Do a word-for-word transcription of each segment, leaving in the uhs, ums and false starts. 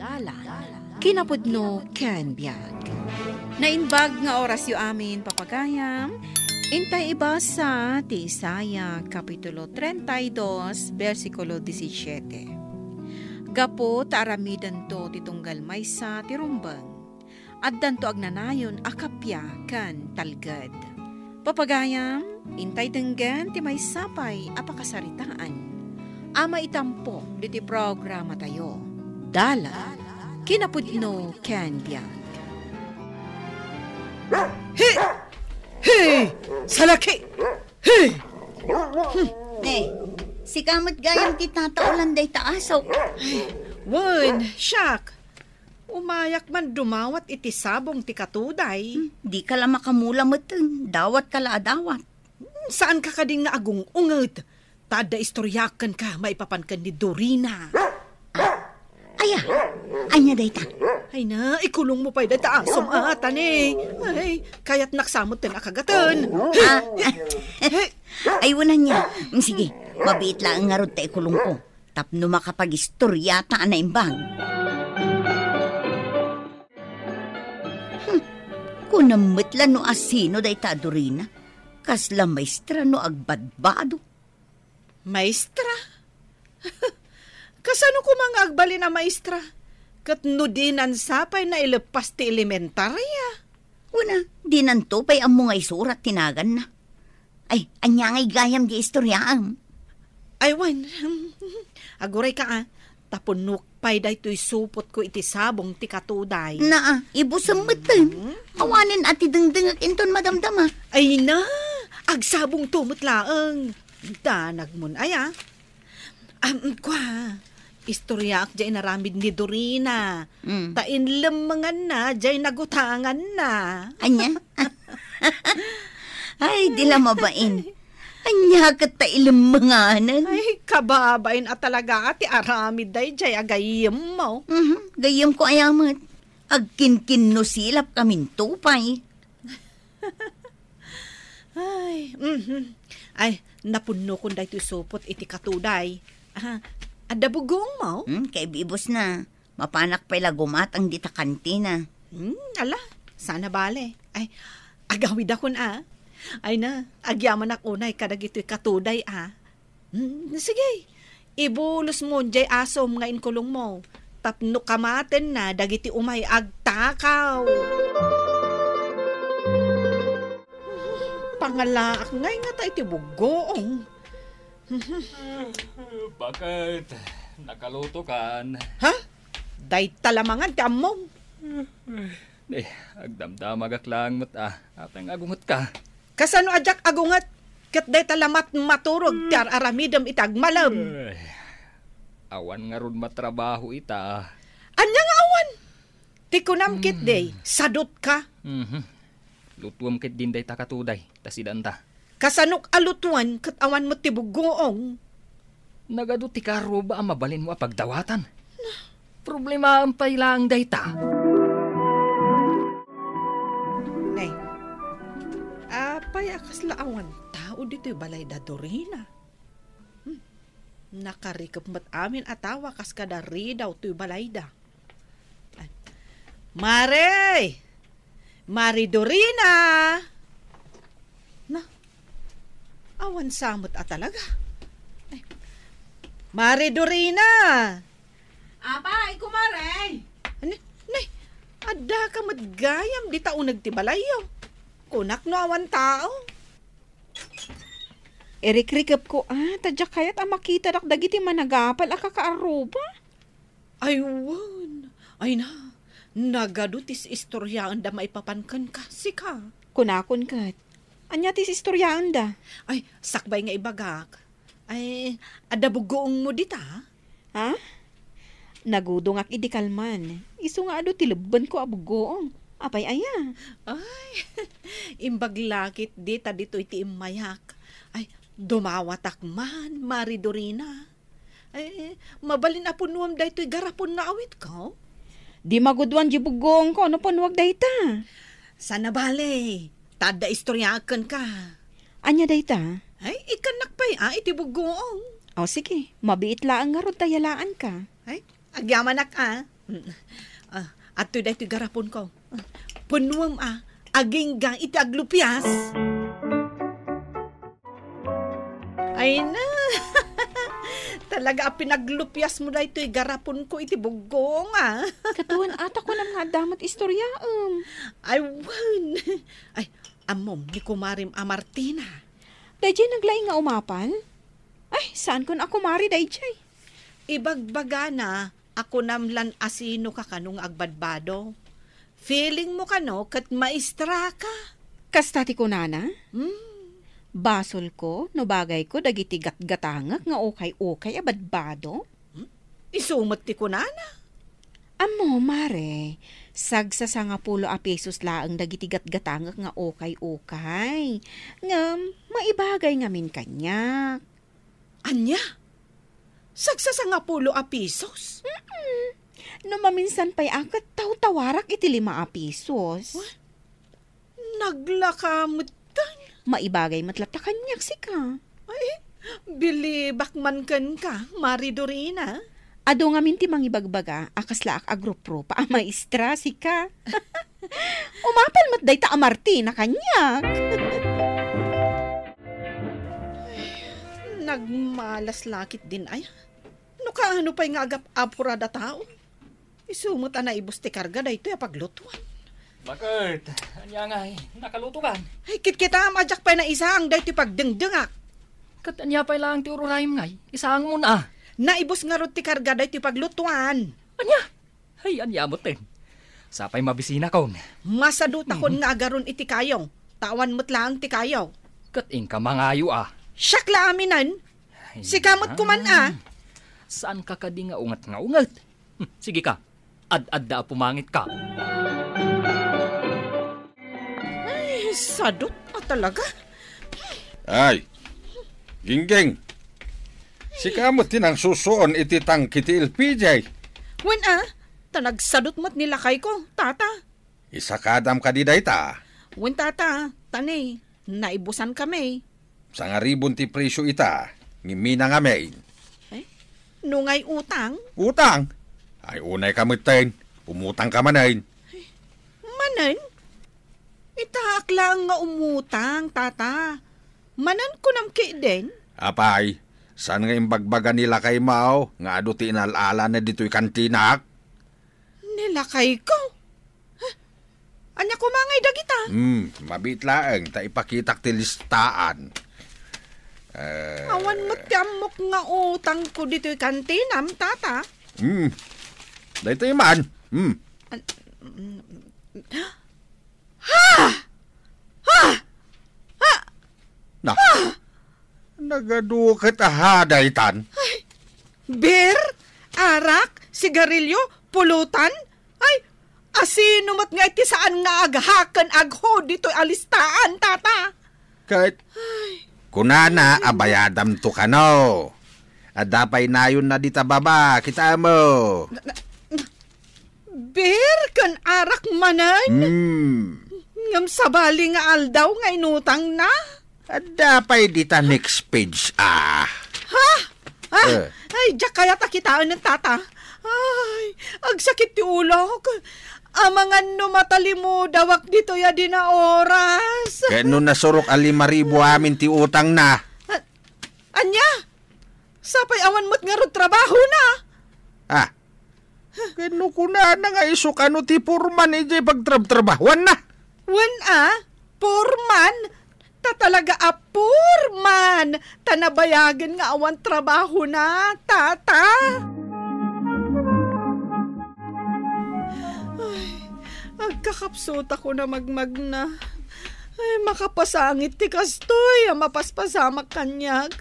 Dalan, kinapudno ken biag. Naimbag nga orasyo amin, papagayam. Intay ibasa ti Isaiah Kapitulo treinta y dos, bersikulo diecisiete. Gapu ta aramidento ti tunggal maysa ti rumbeng, addanto agnanayon a kappia ken talged. Papagayam, intay denggen ti maysa pay a pakasaritaan a maitampo ditoy programatayo. Dalan, kinapudno ken biag. He! He! Salaki! He! Ne, sika met gayam ti tataolan dayta asok. Wen, siak. Umayak man dumawat iti sabong ti katuday. Hmm, dika la makamula metten. Dawatka la a dawat. Hmm, saanka kadin nga agung-unget. Ta adda istoriaak kenka maipapan ken ni Dorina. Aya, ania dayta? Ay na, ikulongmo pay dayta asom a, tani. Ay, kayatnak sa metten a kagaten. Ah, ay, wen ania. Hmm, sige, mabiit laeng ngarud ta ikulongko. Tapno makapagistoriata a naimbag. Hmm, kunam met la no asino dayta a Dorina. Kasla maestra no agbadbado. Maestra? Kasano koma nga agbalin a maestra? Ket no dinan sa pay naileppas ti elementaria? Wen a, dinanto pay ammo nga isurat ti naganna. Ay, ania ngay gayam di istoriaem? Ay, wen. Agurayka, a. Ta punnok pay daytoy supotko iti sabong ti katuday. Naa, ibusem metten. Hmm? Awanen a ti dengdengek inton madamdama. Ay na, agsabongto met laeng. Danagmon aya. Am, kua, istoriaak diay inaramid ni Dorina. Mm. Ta inlemmenganna diay nagutanganna. Ania? Ay, di la mabain. Ania ket ta ilemmenganen? Ay, kababain a talaga ti aramid daydiay a gayyemmo. Mhm, gayyemko aya met. Agkinkinnusilap kaminto pay. Ay, mhm. Ay, napunnokon daytoy supot iti katuday. Ah, adda buggoongmo? Hmm, kaibibusna. Mapanak pay la gumatang dita kantina. Hmm, ala, saan a bale. Ay, agawidakon a. Ay na, agyamanak unay kadagitoy katuday a. Hmm, sige. Ibulosmo diay asom nga inkulongmo tapno kamatenna dagiti umay agtakaw. Pangalaak ngay ngata iti buggoong. Bakit? Nakalutokan? Ha? Dayta la mangan ti ammom. Eh, agdamdamagak laeng met a. Apay nga agungetka? Kasano a diak agunget? Ket dayta la matmaturog ti ar-aramidem iti agmalem. Ay, awan ngarud matrabaho ita. Ania nga awan? Ti kunam ketdi, sadutka. Mhm. Lutuem ketdin dayta katuday, ta sidanta. Kasanok a lutuan ket awan met ti buggoong? Nagadu ti karuba a mabalinmo a pagdawatan. Problemaem pay laeng dayta. Nay, apay a kasla awan tao ditoy balay da Dorina? Hmm. Nakarikep met amin a tao a kas kada ridaw toy balayda. Ay. Mare! Mare Dorina! Na, awan sa met a talaga. Ay. Mare Dorina! Apay, kumare! Ani, nay, adda ka met gayam dita uneg ti balayyo. Kunak no awan tao. Irikrikepko a, ta diak kayat a makitadak dagiti managapal a kakaarruba. Ay, wen. Ay na, nagadu ti istoryaenda maipapan kenka, sika. Kunakon ket, ania ti istoryaenda? Ay, sakbay nga ibagak. Ay, adda buggoongmo dita? Ha? Nagudongak idi kalman. Isu nga adu ti lebbenko a buggoong. Apay aya? Ay, imbag la ketdi ta ditoy ti immayak. Ay, dumawatak man, Mari Dorina. Ay, mabalin a punnuam daytoy garapon nga awitko? Di maguduan di buggoongko no punnuak dayta. Saan a bale, ta adda istoryaak kenka. Ania dayta? Ay, ikkannak pay a iti buggoong. O, sige, mabiit laeng ngarud ta yalaanka. Ay, agyamanak a. Ah, adtoy daytoy garaponko. Punnuem a, agingga iti aglupias. Ay na, talaga a pinaglupiasmo daytoy garaponko iti buggong, ah. Katawan, ata kunam nga adda met istoryaem. Ay, wen. Ay, ammom ni kumarem a Martina. Dayjay naglaing nga umapal? Ay, saankon a kumare dayjay. Ibagbagana a kunam lan a sino ka kano nga agbadbado. Feeling mo kano ket maestra ka. Kasta ti kunana? Hmm. Basolko no bagayko dagiti gatgatangek nga ukay-ukay a badbado? Hmm? Isu met ti kunana. Ammo, mare, sagsasangapulo a pesos laeng dagiti gatgatangek nga ukay-ukay. Ngem, maibagay ngamin kaniak. Ania? Sagsasangapulo a pesos? Mm-mm. No maminsan pay a ket tawtawarak iti lima a pesos. Wah, naglaka metten. Maibagay met latta kaniak sika. Ay, bilibak man kenka, Mari Dorina. Adu ngamin ti mangibagbaga a kaslaak a gruprupa a maestra sika. Umapal met dayta a Martina kaniak. Nagmalas la ketdin aya. No kaano pay nga agap-apurada tao? Isu met a naibus ti karga daytoy a paglutuan. Baket, ania ngay, nakalutokan? Ay, kitkitam a diak pay naisaang daytoy pagdengdengak. Ket ania pay laeng ti ururayem ngay? Isaangmon a. Naibus ngarud ti karga daytoy paglutuan. Ania? Ay, ania metten. Sapay mabisinakon. Masadutakon nga agaron iti kayo. Ta awan met laeng ti kayo. Ket inka mangayo a. Siak la aminen. Ay, sika met na. Kuman a. Saanka kadi nga unget nga unget? Hmm, sige ka. Ad-adda a pumangitka. Ay, sadut a talaga. Ay, Gingging. Sika met ti nangsusuon iti tangke ti L P G. Wen a, ta nagsadut met ni lakayko, tata. Isakadam kadi dayta? Wen, tata, ta ne, naibusan kami. Sangaribon ti presyo ita, ngimina ngamin. Eh, no ngay utang? Utang? Ay, unay ka metten. Umutang ka manen. Manen? Itaak laeng nga umutang, tata. Manen kunam ketdin? Apay, saan nga imbagbaga ni lakaymo nga adu ti inal-alana ditoy kantinak? Ni lakayko? Huh? Ania koma ngay dagita? Hmm, mabiit laeng ta ipakitak ti listaan. Eh, awan met ti ammok nga utangko ditoy kantinam, tata. Hmm. Daytoy man. Hmm. An-, mm, Ha! Ha! Ha! Na, ha! Nagadu ket aha daytan? Ay, beer, arak, sigarilyo, pulutan? Ay, asino met nga iti saan nga agha ken agho ditoy a listaan, tata? Ket ay, kunana a bayadamto kano. Adda pay nayonna dita baba, kitaem. Na, na, na, Beer ken arak manen? Hmm. Ngem sabali nga aldaw nga inutangna? Adda pay dita next page, ah. Ha? Ah, eh. Ay, diak kayat a kitaen, tata. Ay, agsakit ti ulok. Amangan no matalimudawak ditoy a dina oras. Ket no nasurok a lima ribu amin ti utangna. Ah, ania? Sapay awan met ngarud trabahona. Ah, ken no kunana nga isu kano ti foreman idiay pagtrabtrabahuanna? Wen a, foreman? Ta talaga a foreman! Ta nabayagen nga awan trabahona, tata! Ay, agkakapsutako na magmagna. Ay, makapasangit ti kastoy a mapaspasamak kaniak.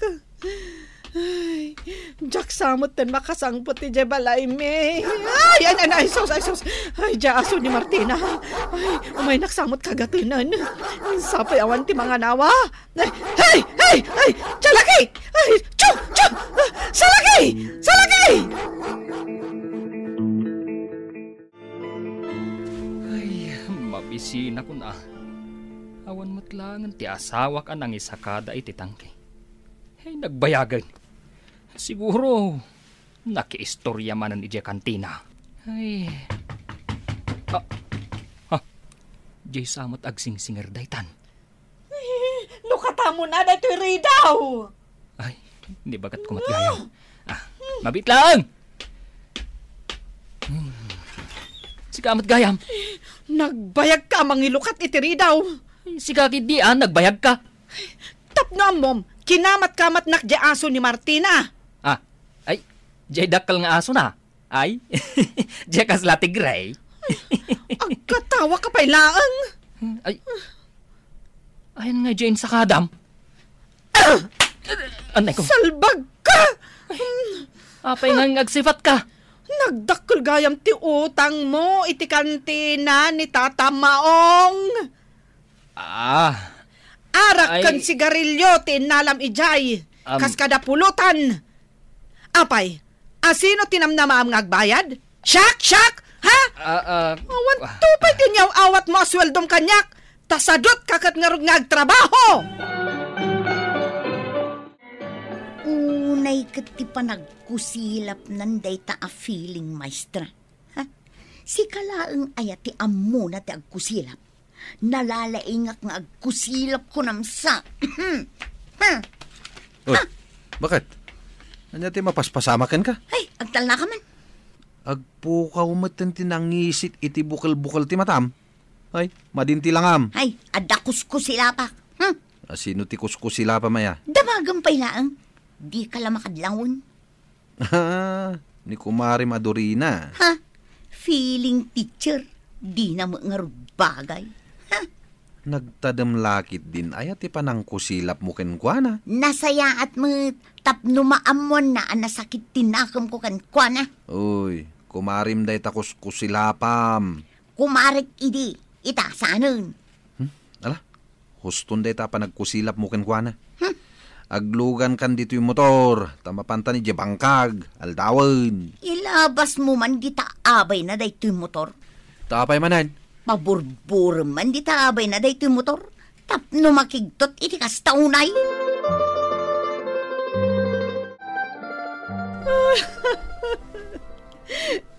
Ay, diak sa metten makasangpet idiay balaymi. Ay, ay, ay, ay, sus, ay, sus. Ay, diay aso ni Martina. Ay, umaynak sa met kagatenen. Sapay awan ti manganawa. Ay, ay, ay, ay, salaki! Ay, chu, chu! Salaki! Salaki! Ay, mabisinakon a. Awan met laengen ti asawak a nangisakada iti tangke. Ay, nagbayagen. Siguro, nakiistorya manen idiay kantina. Ay. Ah. Ha? Diay sa met agsingsinger daytan. Ay, lukatamo na daytoy ridaw. Ay, ni bagat kumat gayam. Ah, mabit laeng. Hmm. Sika met gayam. Nagbayag ka mangilukat iti ridaw. Sika kidi, ah, nagbayag ka. Tapno ammom, kinamat-kamatnak diay aso ni Martina. Ah, ay, diay dakkel nga aso na. Ay, diay kasla tigre. Agkatawa ka pay laeng. Ay, ayan nga diay insakadam. Anay ko. Salbag ka! Apay nga agsipat ka? Nagdakkel gayam ti utang mo iti kantina ni Tata Maong. Ah. Arak Ay. ken sigarilyo ti innalam idiay, Am. kas kada pulutan. Apay, asino ti namnamaam nga agbayad? Siak, siak! Ha? Ah, ah, Awan ah. to pay ti inyaw-awat mo a sueldom kaniak, ta sadut ka ket ngarud nga agtrabaho! Unay ket ti panagkusilapnan dayta a feeling, maestra. Ha? Sika laeng aya ti ammona ti agkusilap? Nalalaingak nga agkusilap, kunam sa. Ha? Oy, bakit? Ania ti mapaspasamak kenka? Ay, agtalna ka man. Agpukaw metten ti nangisit iti bukel-bukel ti matam. Ay, madin ti langam. Ay, adda kuskusilapak. Hmm? Asino ti kuskusilapam aya? Damagem pay laeng. Dika la makadlangon. Ah, ni kumarem a Dorina. Ha? Feeling teacher, dina met ngarud bagay. Ha? Nagtadem la ketdin aya ti panangkusilapmo kenkuana? Nasayaat met tapno maammoanna a nasakit ti nakemko kenkuana. Uy, kumarem dayta kuskusilapam. Kumarek idi, ita, saanen? Hmm? Ala, huston dayta a panagkusilapmo kenkuana. Hmm. Aglugankan ditoy motor, ta mapantan idiay bangkag, aldawen. Ilabasmo man dita abayna daytoy motor. Ta apay manen? Paburburem man dita abayna daytoy motor. Tapno makigtot iti kasta unay.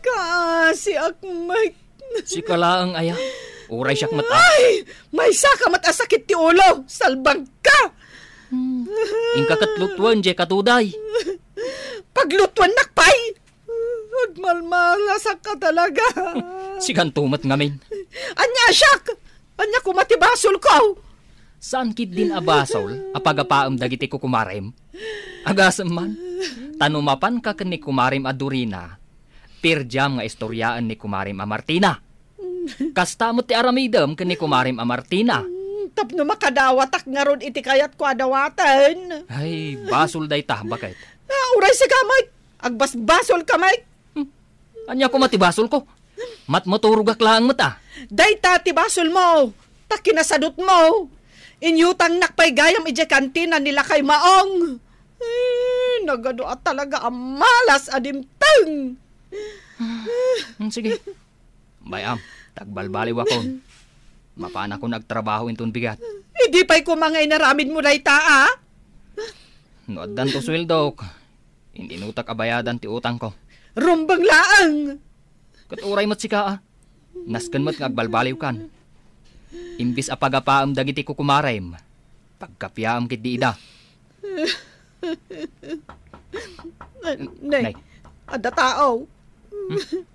Kaasiak met. Sika laeng aya. Uray siak met a. Ay! Maysa ka met a sakit ti ulo. Salbag ka! Hmm. Inka ket lutuen diay katuday. Paglutuennak pay! Agmalmalasak ka talaga. Sikanto met ngamin. Ania siak? Ania koma ti basolko? Saan ketdin a basol a pagapaem dagiti kukumarem? Agasem man, ta no mapanka ken ni kumarem a Dorina, pirdiam nga istoriaen ni kumarem a Martina. Kasta met ti aramidem ken ni kumarem a Martina. Mm, tapno makadawatak ngarud iti kayatko a dawaten. Ay, basol dayta, baket. Ah, uray sika met. Agbasbasol ka met. Hmm. Ania koma ti basolko? Matmaturogak laeng met a. Dayta ti basolmo, ta kinasadutmo. Inyutangnak pay gayam idiay kantina ni Lakay Maong. Eh, nagadu a talaga a malas a dimteng. Hmm, sige. Bay-am, ta agbalbaliwakon. Mapanakon agtrabaho inton bigat. Idi pay koma nga inaramidmo dayta, a? No addanto sueldok, in-inutak a bayadan ti utangko. Rumbeng laeng! Ket uray met sika, a. Nasken met nga agbalbaliwkan. Imbes a pagapaem dagiti kukumarem, pagkapiaem ketdi ida. Nay, Nay. Adda tao. Hmm?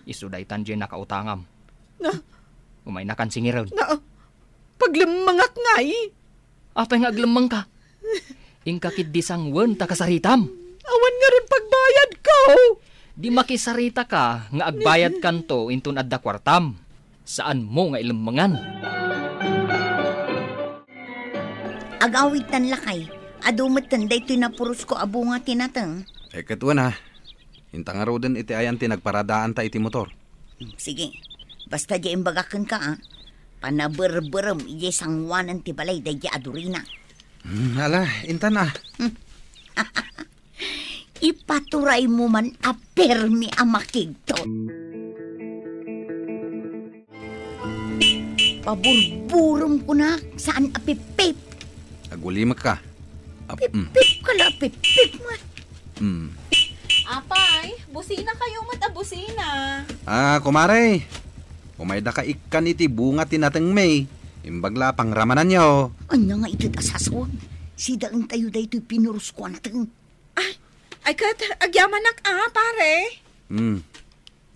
Isu daytan diay nakautangam. Na. Umaynakan singiren. Na, paglemmengak ngay. Apay nga aglemmengka? Inka ketdi sanguen ta kasaritam. Awan ngarud pagbayadko. Di makisaritaka nga agbayadkanto inton adda kuartam. Saanmo nga ilemmengan. Agawidtan, lakay. Adu metten daytoy napurosko a bunga ti nateng. Eh, ket wen, a. Inta ngaruden iti ayan ti nagparadaanta iti motor. Hmm, sige. Basta diay imbagak kenka, a. Panaberberem idiay sangoanan ti balay daydiay a Dorina. Hmm, ala, intan, a. Hmm. Ipaturaymo man a permi a makigtot. Paburburem kunak, saan a pipip. Agulimek ka. Ap-, mm. Pipip ka la, pipip mo. Mm. Apay, businakayo met a busina. Ah, kumare. Umaydaka ikkan iti bunga ti natengmi. Imbag la pangramananyo. Ania nga ited a sasawag? Sidaentayo daytoy pinurusko a nateng. Ay, ay ket, agyamanak a, pare. Hmm.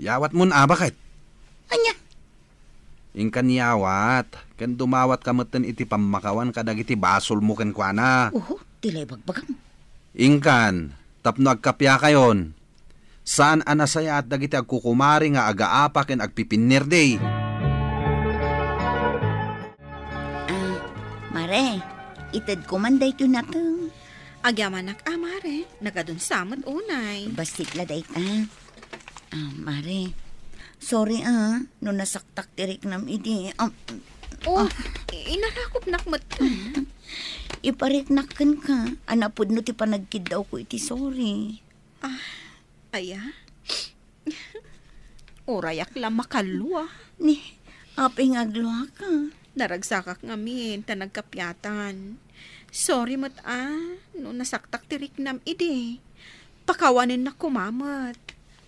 Yawatmon a, baket. Ania? Inkan yawat, ken dumawatka metten iti pammakawan kadagiti basolmo kenkuana. Oho, ti la ibagbagam. Inkan, tapno agkapiakayon. Saan a nasayaat dagiti agkukumari nga agaapa ken agpipinnerdi. Ah, mare, itedko man daytoy nateng. Agyamanak a, mare. Nagadunsa met unay. Bassit la dayta. Ah, mare. Sorry, ah, no nasaktak ti riknam idi. Ah, Oh, ah. I-, inarakopnak met. Ipariknak kenka, a napudno ti panagkiddawko iti sorry. Ah, aya? Urayak la makalua. Ni, apay nga agluaka? Naragsakak ngamin ta nagkapiatan. Sorry met a, no nasaktak ti riknam idi. Pakawanennak koma met.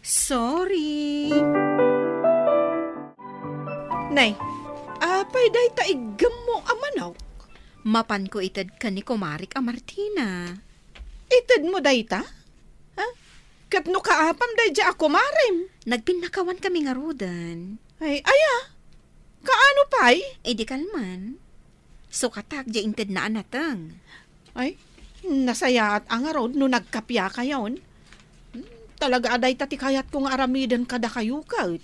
Sorry. Nay, apay dayta iggemmo a manok? Mapanko ited ken ni kumarik a Martina. Itedmo dayta? Ha? Ket no kaapam daydiay a kumarem? Nagpinnakawan kami ngaruden. Ay, aya? Kaano pay? Idi kalman. Sukatak diay intedna a nateng. Ay, nasayaat a ngarud no nagkapiakayon. Hmm, talaga a dayta ti kayatko nga aramiden kadakayo ket.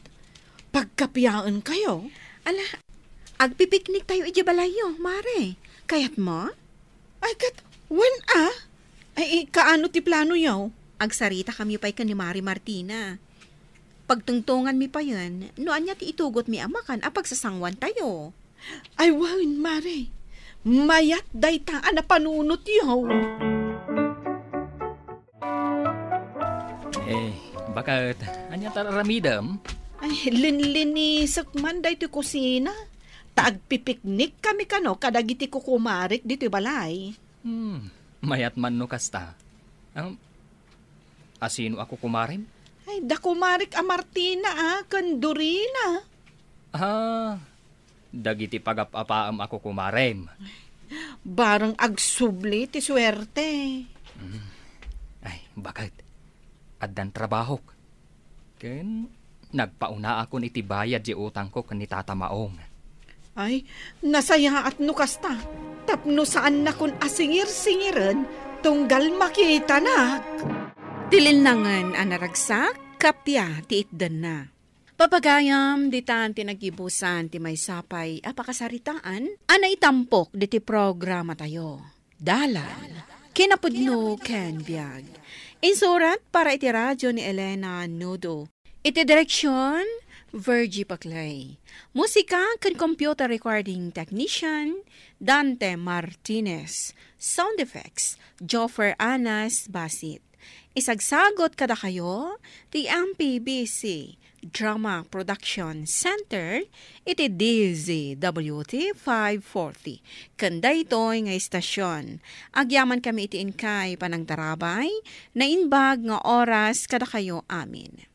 Pagkapiaenkayo. Ala, agpipikniktayo idiay balayyo, mare. Kayatmo? Ay, ket, wen a? Ay, kaano ti planoyo? Agsaritakami pay ken ni Mare Martina. Pagtungtonganmi payen no ania ti itugotmi a makan a pagsasanguantayo. Ay, wen, mare. Mayat dayta a napanunotyo. Eh, baket, ania ti ar-aramidem? Ay, linlinisek man daytoy kusina. Ta agpipiknikkami kano kadagiti kukumarik ditoy balay. Hmm, mayat man no kasta. Am, asino a kukumarem? Ay, da kumarik a Martina, a, ken Dorina. Ah, dagiti pagap-apaem a kukumarem. Bareng agsubli ti suerte. Hmm. Ay, baket. Addan trabahok. Ken nagpaunakon iti bayad ti utangko ken ni Tata Maong. Ay, nasayaat no kasta. Tapno saannakon a singir-singiren tunggal makitanak. Ti linnangen a naragsak, kappia ti itdenna. Papagayam, ditan ti naggibusan ti maysa pay a pakasaritaan a naitampok diti programatayo. Dalan, kinapudno ken biag. Insurat para iti radyo ni Elena Nudo. Iti direksyon, Virgie Paclay. Musika ken computer recording technician, Dante Martinez. Sound effects, Joffer Anas Basit. Isagsagot kadakayo ti M P B C Drama Production Center iti D Z W T five forty. Ken daytoy nga istasyon, agyamankami iti inkay panangtarabay, naimbag nga oras kadakayo amin.